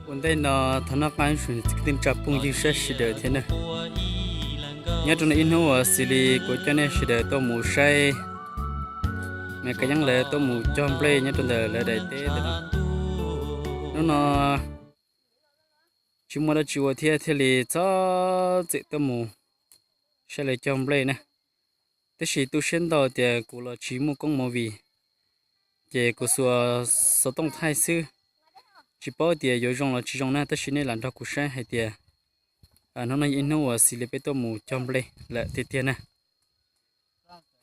Ua ntej no thov noj qab tsoom kwv tij neej tsa phooj ywg sawv daws thiab na. Nyob rau no ib hnub uas xws li kuv coj nej sawv daws tuaj mus saib Maiv Kab Yeeb lawv tuaj mus cog nplej nyob rau ntawm lawv daim teb ntawm no. Hnub no tsis muaj dab tsi ua thiab thiaj li txhob txwm tuaj mus saib lawv cog nplej na. Tab sis tu siab ntau tias kuv los tsis muaj koob movie, ces kuv xuas xov tooj thaij xwb, tsis paub tias yuav zoo los tsis zoo na. Tab sis nej lam nrog kuv saib hais tias hnub no yog ib hnub uas xws li peb tuaj mus cog nplej lawm tiag tiag na.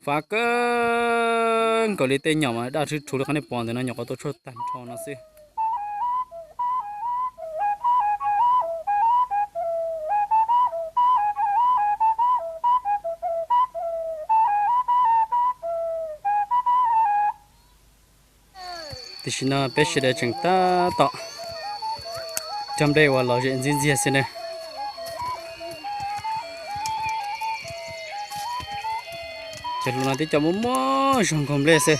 Fav kawg nkaus li, tej nyom mas daj rhuv rhuv li qhov nej pom ntawm no, nyuam qhuav tua tshuaj tag nrho no xwb. Tam sim no peb sawv daws tseem tab tom cog nplej uas lom zem ntxiag ntxiag xwb na. Cov hluas no twb coj muaj muaj zog nkaug nplej xwb.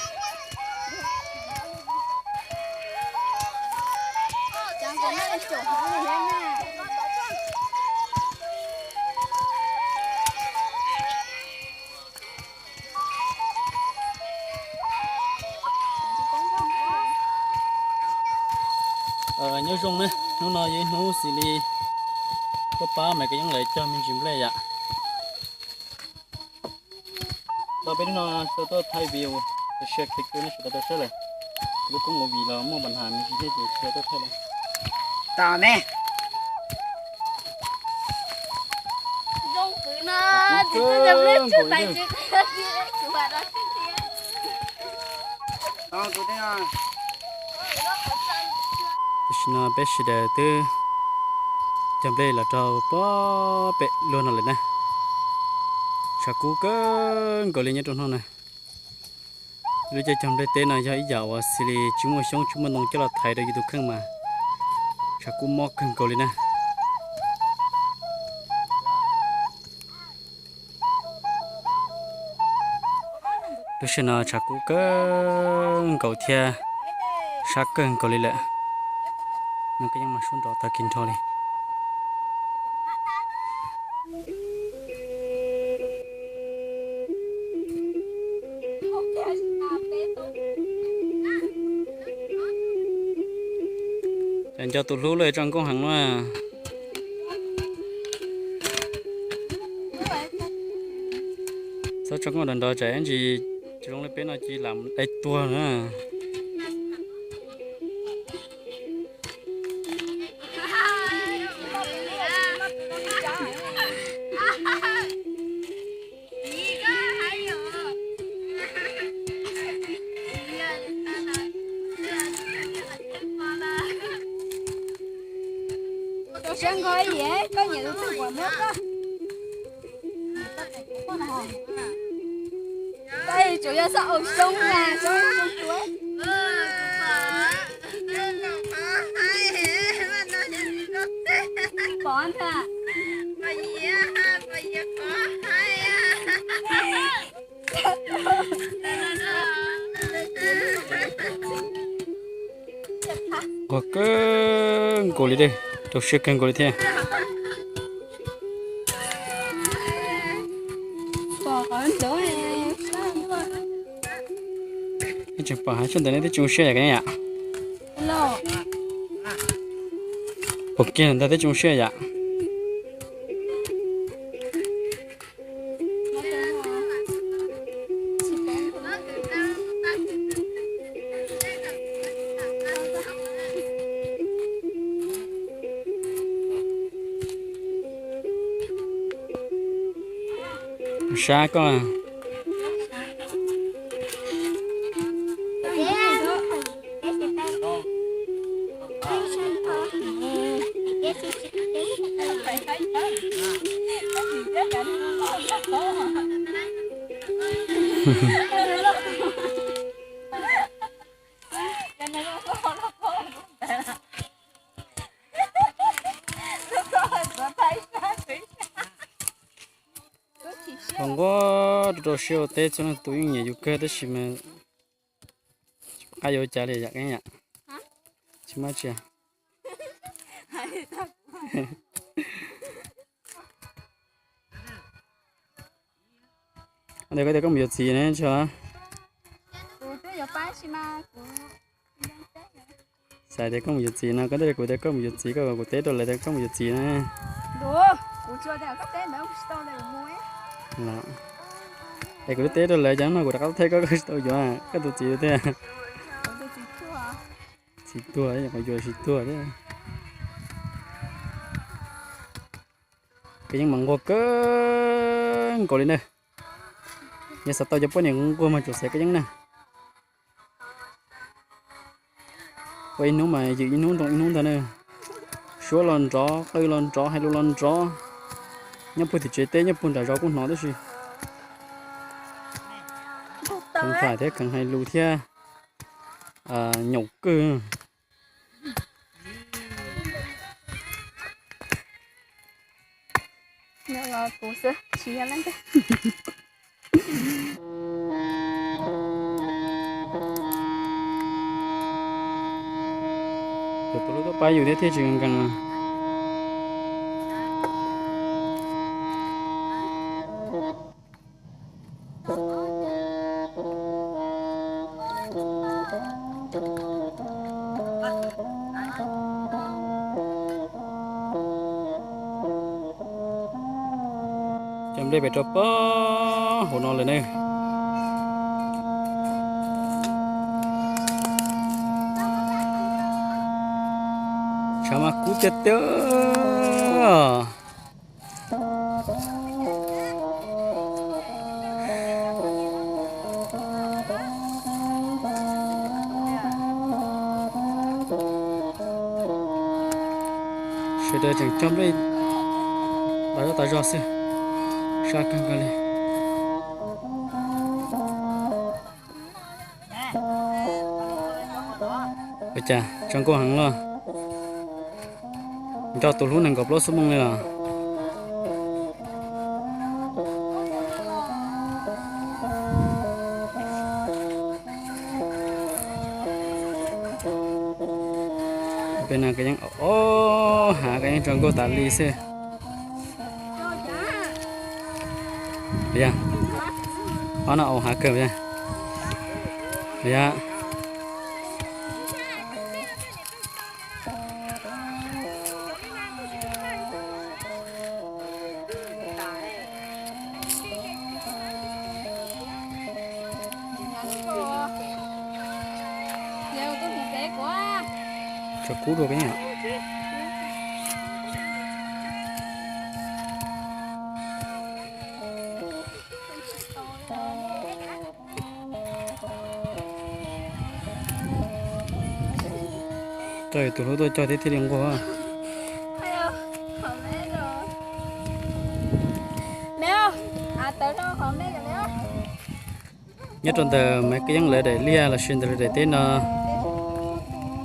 Nyob zoo na, hnub no yog ib hnub xws li tuaj pab Maiv Kab Yeeb lawv cog me ntsis nplej yom. Los peb hnub no sawv tuaj thaij view, share clip rau nej sawv daws tau saib lawm. Lub koob movie los muaj npa nham me ntsis thiab ces sawv tuaj thaij lawm. Tom me. Tam sim no peb sawv daws twb cog nplej los rau pem luag no lawm na. Tshav kub kawg nkaus li nyob rau hnub no. Lub caij cog nplej teb no yog ib yam uas xws li tsis muaj xyoob tsis muaj ntoo coj los thaiv rau yus tus kheej mas tshav kub mob kawg nkaus li na. Lub sij hawm no tshav kub kawg nkaus thiab sab kawg nkaus li lawm. Maiv Kab Yeeb mas sub nrov tag kis nrho li. Cas nco tus hlub lawm tso nkauj heev na. Txhob tso nkauj nrov nrov tsam ib ntsis zoo li peb no cia li lam dai tuag na. Sab nqho ib yam koj nyiam tus twg kuv muab koj. Koj tsuas yog xab au xyoob na, xab au xyoob tuab. Pov ntag. Nquag kawg nkaus li dej, rau siab kawg nkaus li thiab. Tseem pom hav tsuag ntawm nej twb tsis zoo siab yom, yom. Pom kiag ntag twb tsis zoo siab yom. Sab koj. Thaum nquab rau rau siab ua teb txhua leej tus yeej nyiam yus kawg tab sis mas tsis pom qab yuav ua cas li yom, yom. Tsis muaj tsi. Ntawd koj tias koj mus yuav txiv ne tso. Xav tias koj mus yuav txiv no, koj twb hais kuv tias koj mus yuav txiv, koj kom kuv teb rau lawv tias koj mus yuav txiv na. Es kuv twb teb rau lawv, cas no kuv rov qab thaij koj, koj tsis tau yuav koj tus txiv thiab. Txiv tuag, qhov yuav tsis tuag thiab. Koj yeej mas nquag kawg nkaus li na. Yog xav tau cov poj niam nquag mas tsuas xaiv koj yeej na. Ua ib hnub mas ywm ib hnub nroo ib hnub ntag na. Suab los nrov, qw los nrov, hais lus los nrov. Nyob puag tim tsev teb, nyob puag nram zos kuj hnov tib si. Kheev tham thiab kheev hais lus thiab. Nyaum kawg. Tus hlub tuaj pab yus thiab thiaj tsis nkees. Cov nplej pem rau pem hauv no lawm ne. Tshav mas kub tiag tiag. Sawv daws tseem cog nplej tas zog tas zog xwb, sab kawg nkaus li. Ua cas tsaus nkaus heev los? Nrog tus hlub nees nkaum plaub xuab moos li los? Peb no koj yeej, o, hav koj yeej tsaus nkaus tas li xwb. Yog, ob no au hav kawg yog. Yog. Tsaus kub dua peb yom. Rau tus hlub tuaj cog thiab thiaj li nquag. Nyob rau ntawm Maiv Kab Yeeb lawv daim liaj los sis ntawm lawv daim teb no,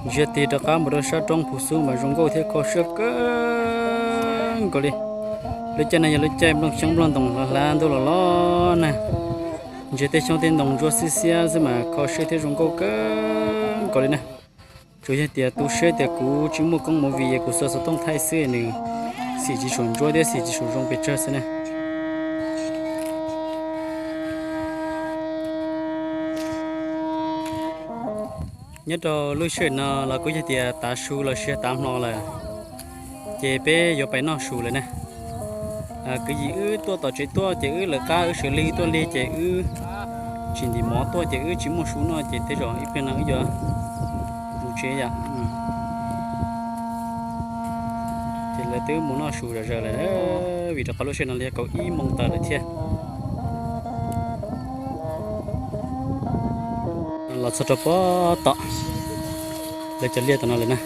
ntsia tig rov qab mus rau sab roob Phu Xub mas zoo nkauj thiab kho siab kawg nkaus li. Lub caij no yog lub caij nplooj xyoob nplooj ntoos hlav hlav ntuj los los na. Ntsia tej xyoob tej ntoo ntsuab xiab xiab xwb mas kho siab thiab zoo nkauj kawg nkaus li na. Tsuas yog tias tu siab tias kuv tsis muaj koob movie es kuv xuas xov tooj thaij xwb nws xim tsis tshua ntsuab thiab xim tsis tshua zoo pes tsawg xwb na. Nyob rau lub sij hawm no los kuj yog tias tav su los sis tav hmo lawm, ces peb yuav pais noj su lawm na. Kwv yim wb tuaj tom tsev tuaj ces wb lawv qab wb sawv lig tuaj lig ces wb tsis ntim mov tuaj ces wb tsis muaj su noj ces tej zaum ib pliag no wb yuav mus tsev yom. Ces lawv twb mus noj su zom zaws lawm, vim rau qhov lub sij hawm no li yog kaum ib moos tawm lawm thiab. Los txog rau pob tom lawv cov liaj tom no lawm na.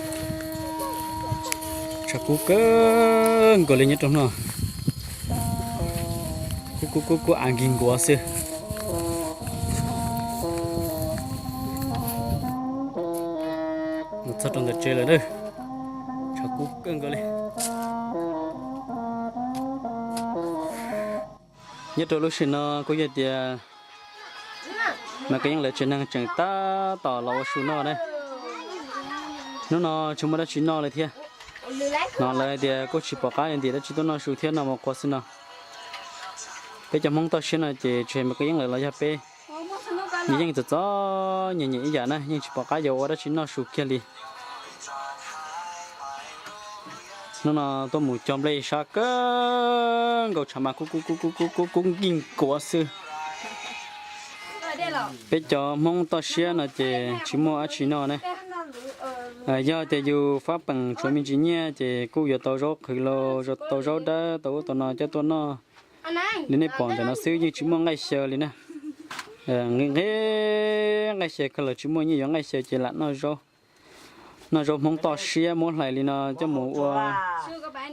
Tshav kub kawg nkaus li nyob rau no. Kub kub kub kub av nkig nkuav xwb. Los txog rau ntawm tsev lawm na. Tshav kub kawg nkaus li. Nyob rau lub sij hawm no kuj yog tias Maiv Kab Yeeb lawv tsev neeg tseem tab tom los ua su noj na. Hnub no tsis muaj dab tsi noj li thiab. No lawv hais tias kuj tsis pom qab li ntiam dab tsi tuaj noj su thiab no mus qhua xwb no. Peb cov Hmoob toj siab no ces tsis hais Maiv Kov Yeeb lawv los yog peb, yeej txom txom nyem nyem ib yam na, yeej tsis pom qab yuav ua dab tsi noj su kiag li. Hnub no tuaj mus cog nplej sab kawg nkaus tshav mas kub kub kub kub nkig kuav xwb. Peb cov Hmoob toj siab no ces tsis muaj dab tsi noj na. Yog tias yus fab peem tshuav me ntsis nyiaj ces kuj yuav tau zaub qhwv los tau zaub dawb tau ub tau no coj tuaj noj li nej pom ntawm no xwb, yeej tsis muaj nqaij xyaw li na. Nqi nqi nqaij xyaw kawg los tsis muaj nyiaj yuav nqaij xyaw ces lam noj zaub Hmoob toj siab muab hlais li no coj mus ua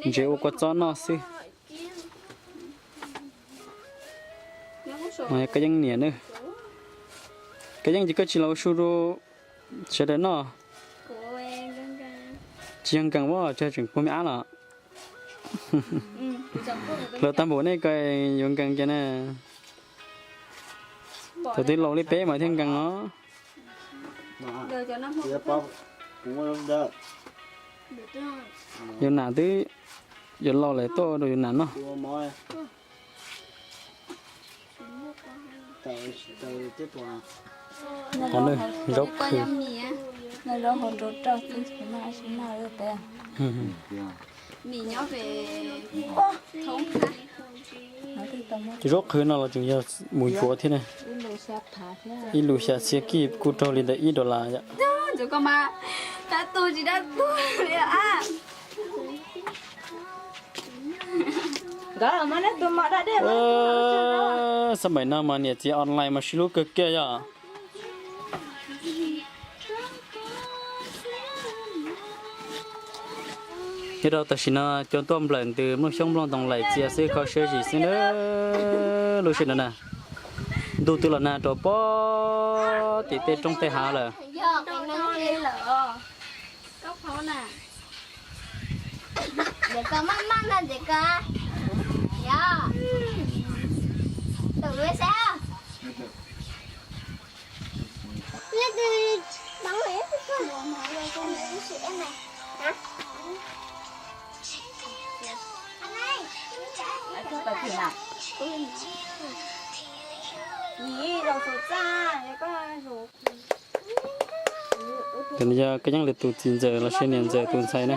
ntsev ua kua txob noj xwb. Koj Yeeb niam na, Koj Yeeb ces koj tsis los ua su rau sawv daws noj. Tsis yog nkees ua tsawg tseem puag me ab los. Hluas tag npaum nej ko yuav nkees kiag na. Thaum twg laus li peb mas thiaj nkees os. Yuav nam twb yuav laus lawm tuaj rau yuav nam noj. Zaub qhwv. Ces zaub qhwv no los tseem yog mus yuav thiab ne. Ib lus xya txhiab kib kuj raug li ntawm ib dollar yom. Xab maim no mas niam txiv online mas sib hlub kawg kiag yom. Nyob rau tam sim no cua tuaj nplawm ntws nplooj xyoob nplooj ntoo laim txias xwb, kho siab zim xwb na. Lub sij hawm no na, ntuj twb los nag rau pob tim tej roob tej hav lawm. Cov no yog Koj Yeeb lawv tus txiv ntxawm los sis niam ntxawm tus ntxhais na.